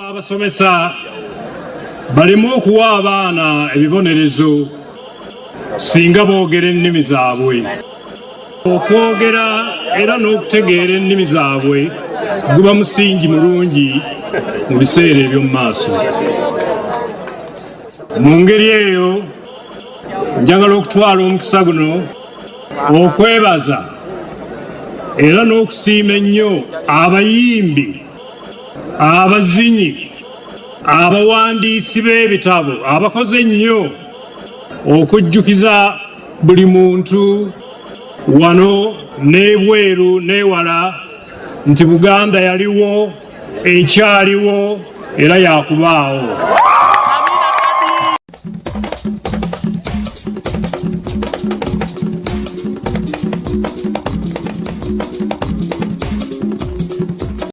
Abasomesa balimu okuwa abaana ebibonerezo singa boogera ennimi zaabwe. Okwogera era n'okutegeera ennimi zaabwe guba musingi mulungi mu biseera eby'omu maaso. Mu ngeri eyo njagala okutwala omukisa guno okwebaza era n'okusiima ennyo abayimbi, abazinyi, abawandiisi b'ebitabo abakoze ennyo okujjukiza buli muntu wano n'ebweru n'ewala nti Buganda yaliwo, ekyaliwo era yakubaawo.